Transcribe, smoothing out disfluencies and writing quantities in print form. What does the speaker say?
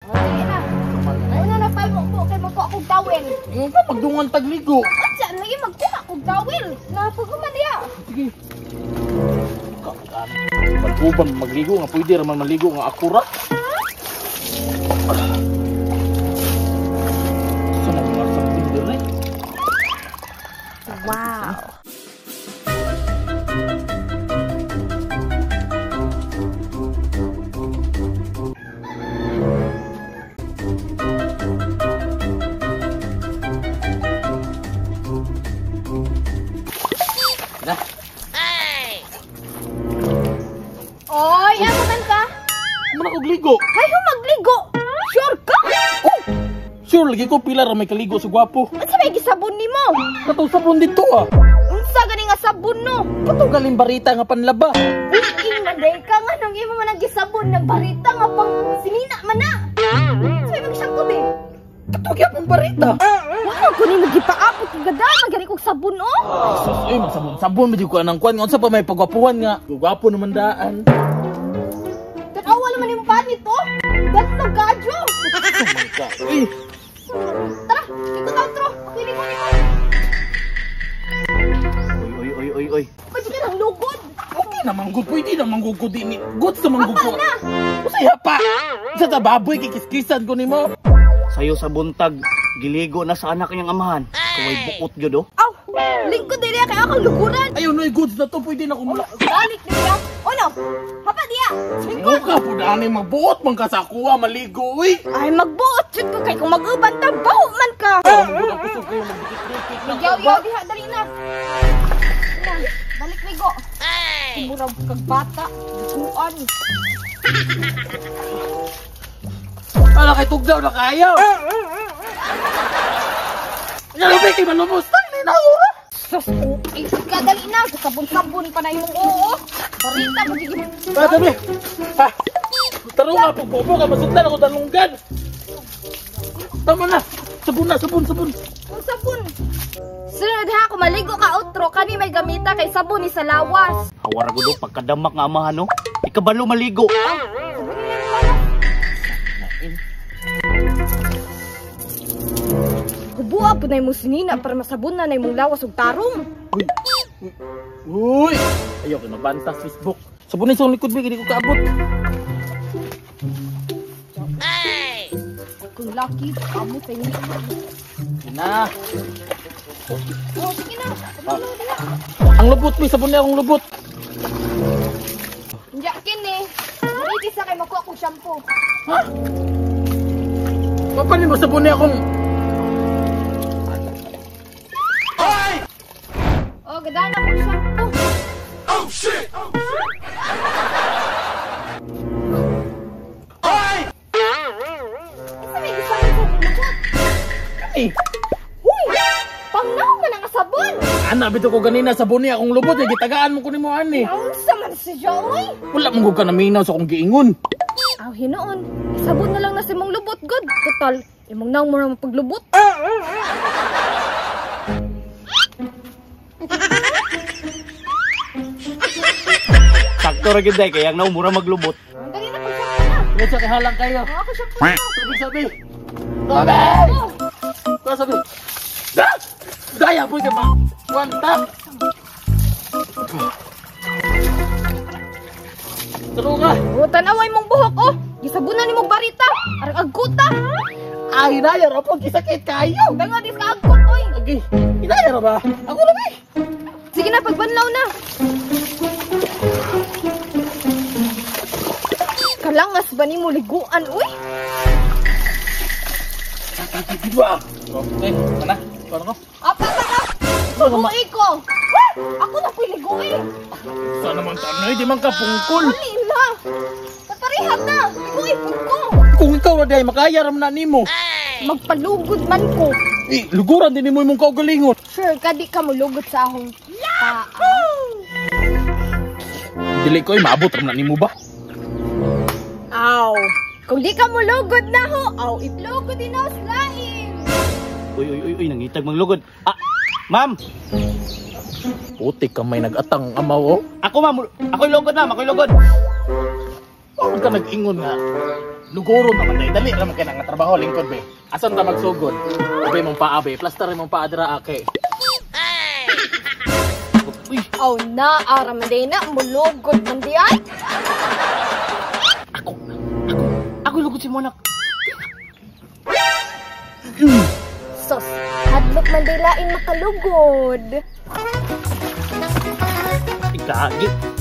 Dali na. Una na pa mo po kay magkuha kog towel. Ingon ka magdungan tagligo. Unsa lagi magkuha kog towel? Napaguman diya. Sige. Pag-uban magligo nga pwede ra man maligo nga akurat. Sa mga sabon dire. Wow. Na. Oy, asa man ka? Mana kog ligo. Hay ho magligo. Sure ka? Oh. Sure lagi ko pila ra may kaligo sa gwapo. Unsa may gisabon nimo? Katong sabon dito ah. Unsa gani nga sabon no? Katong galing barita nga panlaba. Uy, maday ka nga nung imo man ang gisabon ng barita nga pang sinina man na. Unsa may magshampoo be? Katong gyapon barita. Wala ko nimo gipaapot kag gada gani kog sabon oh. Sus, oy magsabon-sabon medyo ko anang kwan unsa pa may pagwapuhan nga. Gwapo naman daan. Tan-awa naman imong panit oh. Datlog kadyo. Uy. Tara, ikot outro. Pili ko nimo. Oy oy oy oy. Pwede ka nang lugod. Okay naman gud, pwede naman gud ko dinhi. Goods naman gud ko. Hapa na. Usay hapa. Sa ta baboy kikiskisan ko nimo. Sayo sa buntag, giligo na sa anak niyang amahan. Kaway buot gyud oh. Aw, lingkod dili kay akong luguran. Ayo noy goods na to, pwede na ko mula. Balik niya. Ono? Hapa diya. Lingkod ka pud ani magbuot man ka sa akuha maligo uy. Ay magbuot jud ko kay kung mag-uban ta baho man ka. Yaw diha dali na. Na, balik ligo. Ay. Murag kag bata, liguan. Ala kay tugdaw na kayo. Nga kay malumos tang ni na ora. Sus, okay ka dali na, sabon-sabon pa na imong oo. Barita mo gigi. Dali. Ha. Taro nga pagbobo ka masudlan ako dalunggan. Tama na. Sabon na, sabon, sabon. Kung sabon. Sunod ha, kung maligo ka outro, kani may gamita kay sabon ni sa lawas. Hawara gud pagkadamak nga amahan no. Ikabalo maligo. Sabon ni lang lawas. Kubuha po na imong sinina para masabon na imong lawas ug tarong. Uy. Uy. Ayaw kay mabanta sa Facebook. Sabon ni sa likod bi kay di ko kaabot. Ay. Kung lucky amo sa inyo. Na. Oh, sige na. Sabon na diha. Ang lubot mi sabon ni akong lubot. Diya kini. Ready sa kay makuha kog shampoo. Ha? Paano mo sabon ni akong Oh, gadana kog shampoo. Oh shit. Oh shit. Ay! Isa may gisabon sa lubot. Ay! Uy! Pangnaw man ang sabon. Ana bitaw ko ganina sabon ni akong lubot, gitagaan mo ko nimo ani. Unsa man siya oy? Wala man gud ka naminaw sa akong giingon. Aw hinuon, isabon na lang na sa imong lubot gud. Total, imong naw mo ra paglubot. Sakto ra gid day kay ang naw mura maglubot. Dali na pag-shampoo na. Unsa kay halang kayo? Oh, ako shampoo na. Tubig sabi. Tubig! Oh. Sabi. Da! Daya po ka ma. One tap. Taro ka. Oh, tan-away mong buhok oh. Gisabunan nimo barita. Arang agkuta. Ay, hinaya ra po gisakit kayo. Tanga dis ka agkot oy. Okay. Hinaya ra ba? Ako ra ba? Sige na pagbanlaw na. Kalangas ba nimo liguan uy? Diba? Okay, mana? Paano ko? Apa pa ka? Liguin ko. Ako na ko'y liguin. Sa naman tanay, di man ka pungkol. Dali na. Paparehab na. Liguin pud ko. Kung ikaw ra day makaya ra man na nimo. Magpalugod man ko. Eh, luguran din nimo imong kaugalingon. Sure ka di ka mulugod sa akong paa. Dili ko ay maabot ra man na nimo ba? Aw. Kung di ka mulugod na ho, aw itlugod din na lain. Uy uy uy uy nangitag manglugod. Ah, ma'am. Putik ka may nag-atang amaw oh. Ako ma'am, ako'y lugod ma'am, ako'y lugod. Bakit ka nag-ingon nga? Luguro naman day. Dali ra man kay nga trabaho lingkod be. Asan ta magsugod? Be mong paa be. Plaster mong paa dira ake. Uy, Aw na, ara man day na, mulugod man di ay. Ako, ako, ako lugod si Monak. Sos, hadlok man day lain makalugod. Gagi.